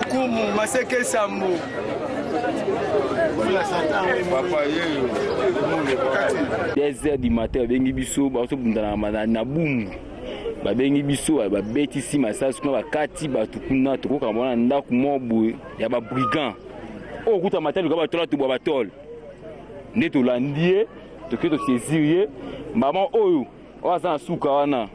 Kumu maseke sambo. Papa yeyo. 2 heures du matin babengi biso bazobundana na bumu babengi biso babetisi masasi kuna bakati bato kuna tokokaka wana ndako moko boye ya babrigand oyo kuta matali luka batola tobwa batole nde tolandi ye toke tosaisir ye mama oyo oyo aza na suka wana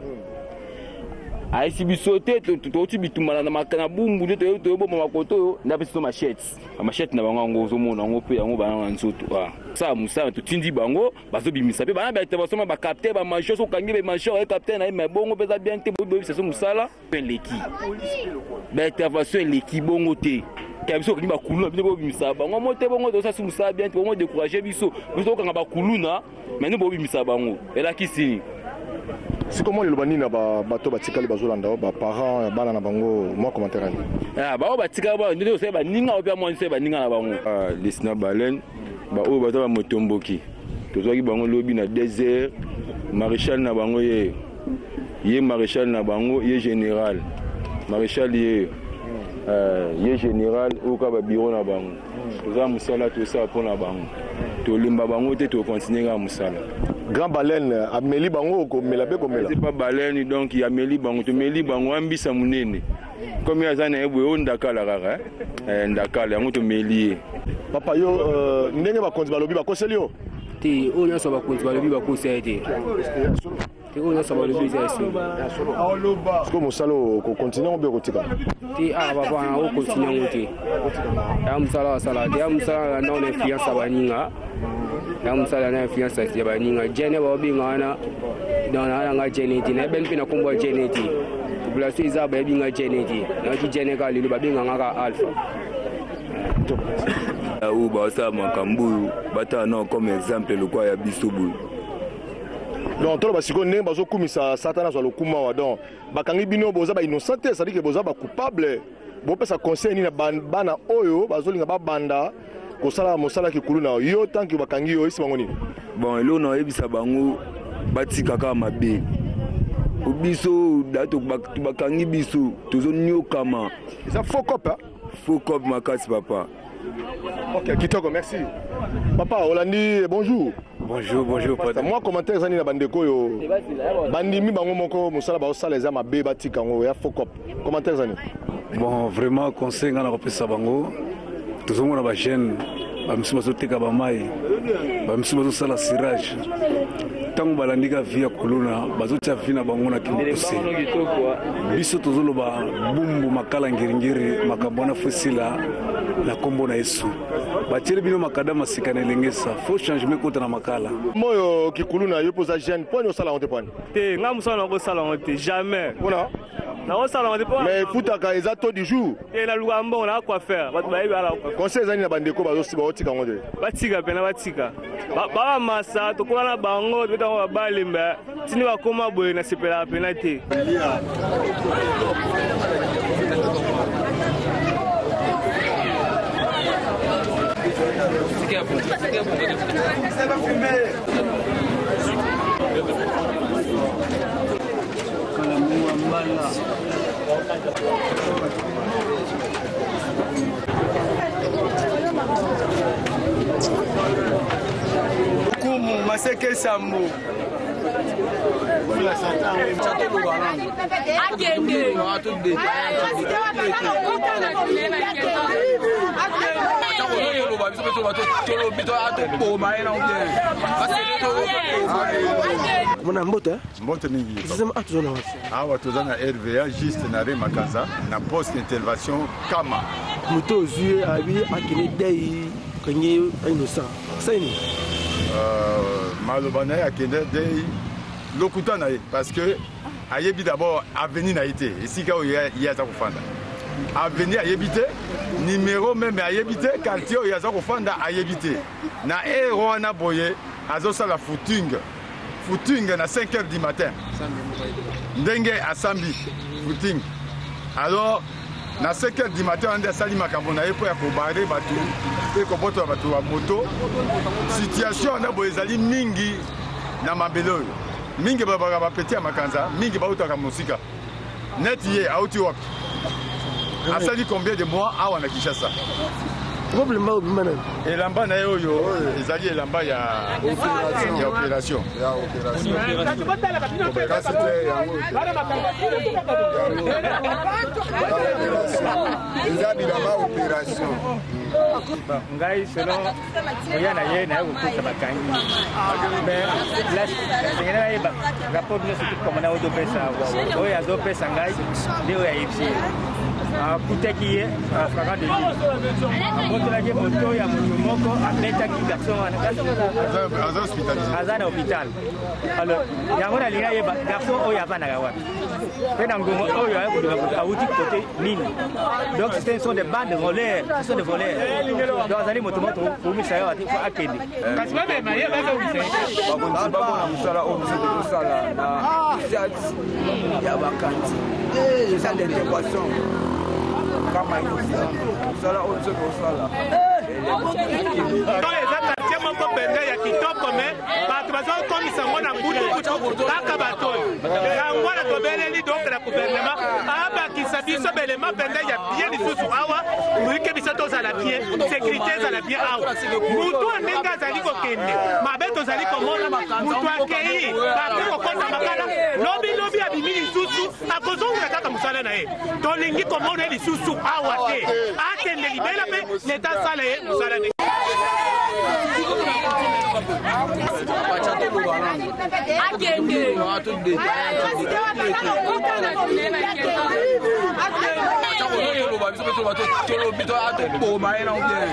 ayesi biso te touti bitumba na bumbu nde toyeboma makoto oyo nde apesi biso machete bamachete na bango yango ozomona yango mpe yango bana na nzoto sala mosala totindi bango bazobimisa mpe bana baintervention ma bacapte bamajor soki okangi bamajor ye capte na ye ma bongo mpe eza bien te boyebisa so mosala eleki baintervention eleki bongo te kaya biso okangi bakuluna bino bobimisa bango mo te bongo tozosala su mosala bien te bongo décourage biso biso tokanga bakuluna me nde bobimisa bango elakisi nini sikoyo mwa liloba nini na bato batikali bazolanda yo baparent ya bana na bango mwa commentaire nini ah, bango batikali ba nde osali baninga oyo mpe mwa nse baninga na bango ah, lisina baleine baoyo baza bamotomboki tozwaki bango lobi na 2 heures maréchal na bango ye ye maréchal na bango ye général maréchal ye euh, ye général oyo kaka babiro na bango toza mosala tosala mpo na bango tolemba bango te tokontinue kaka mosala grand baleine ameli bango komela mpe komela pas baleine donc ameli bango tomeli bango ambisa monene comme ye aza na ye boye oyo ndakala kaka eh, ndakala yango tomeli ye papa yo euh, ndenge bakonzi balobi bakoseli yo te oyo nyonso bakonzi balobi bakosa ye te te oyo nyonso balobi eza ya solo sikoyo mosala okokontinue yango mpe okotika te awa ah, papa okontinue yango te ya mosala asala te ya mosala na na influence ya baninga ya mosala na influence ya baninga jene baobenga wana donc naa nanga jene te nayebani mpe na nkombo ya jene te population eza bayebi nga jene te nayaki jene kaka lelo babenga nga kaka alpha oyo basala makambo oyo batala nao comme exemple lokola ya biso boye donc toloba sikoyo ndenge bazokumisa satana azwa lokumu awa donc bakangi bino boza bainnocent te cestadire ke boza bacoupable bopesa conseil nini na bana oyo bazolinga babanda kosala mosala kikulu na yo tanke bakangi yo oyebisi bango nini bon eloko na oyebisa bango batika kaka mabe biso bakangi biso tozoniokama eza faux cop faux cop makasi papa Ok, kitoko, merci. Papa, Olandi, bonjour. Bonjour, bonjour. Pasta, moi, commentaire ezali na bandeko oyo bandimi bango moko mosala baosala eza mabe batika yango ya faux cop. Commentaire ezali. Bon, vraiment conseil nga nakopesa bango tozomona ba jeune bamisusu bazoteka bamai bamisusu bazosala cirage ntango balandi ka vie ya kuluna bazotia vie na bango na kimokuse biso tozoloba bumbu makala ngiringiri makambo wana fo esila na nkombo na yesu batieli bino makadama sika na elengesa fo changement ekota na makala moyo kikuluna yo mpo oza jeune pwani osala yango te pwani te ngai mosala nakosala yango te jamais mpona nakosala yango te mpo mais efutaka eza taux du jour te naluka mbongo na coiffeur bato bayebi ala conseil ezali na bandeko baotika yango te batika mpena batika bamasa tokola na bango tobeta bango babale mbe tini bakoma boye nasepelaka mpena te Kumu maseke sambo. Mwana mbote. Mbote mingi. Ah, toza na wapi? Awa toza na RVA juste na Re Makaza na poste intervention Kama. Moto ozwi ye abi akende dei kangi innocent. Asali nini? Euh, maloba na ye akende dei lokuta na ye parce que ayebi d'abord avenue na ye te esika oyo ye aza kofanda avenue ayebi te numero meme ayebi te quartier oyo aza kofanda ayebi te na heure wana boye azosala footing footing na 5 heures du matin ndenge asambi footing Alors na 5 heures du matin wana nde asali makambo na ye mpo ya kobare bato mpe kobotola bato ya moto. Situation wana boye ezali mingi na mabele oyo, mingi balobaka bapeti ya makanza, mingi bautaka mosika. Neti ye auti wapi? Asali combien de mois awa na Kinshasa? Elamba na ye oyo ezali elamba ya opération. Eza bilamba opération. Ngai selon koya na ye, naye kokuta bakangi, mais nasengeli nayeba rapport nyonso commandant oyo topesa, oyo azopesa ngai nde oyo ayebisi ye. Akutaki ye flagrant délit, abotolaki moto ya moto moko, abetaki garçon wana, aza na hôpital. Alors yango nalingi nayeba garçon oyo avandaka wapi, mpe na ngongo oyo aya kobima moto awuti kote nini. Donc ce sont des bandes voleurs, ce sont des voleurs. Donc azali moto moko tokomisa yo ati akende. Kasi babema ye, bazongisa ye. Bakonzi bamona mosala oyo biso tokosala na sat ya bakanzi, eza d'intervention kama mosala oyo biso tokosala. Eza quartier moko mpenza ya kitoko, mais bato bazokomisa yango na butubutu kaka bato oyo. Yango wana tobeleli donc na gouvernement abakisa biso belema mpenza ya bien lisusu awa, moike biso tozala bien, sécurité ezala bien awa. Mutu ndenge azali kokende mabe, tozali komona mutu akei bake kokota makala, lobi lobi abimi lisusu, akozongela kaka mosala na ye. Tolingi komona ye lisusu awa te, akende libela mpe leta asala ye mosala ne. Akende. Toloba biso mpe toloba, tolobi toboma ye na bien.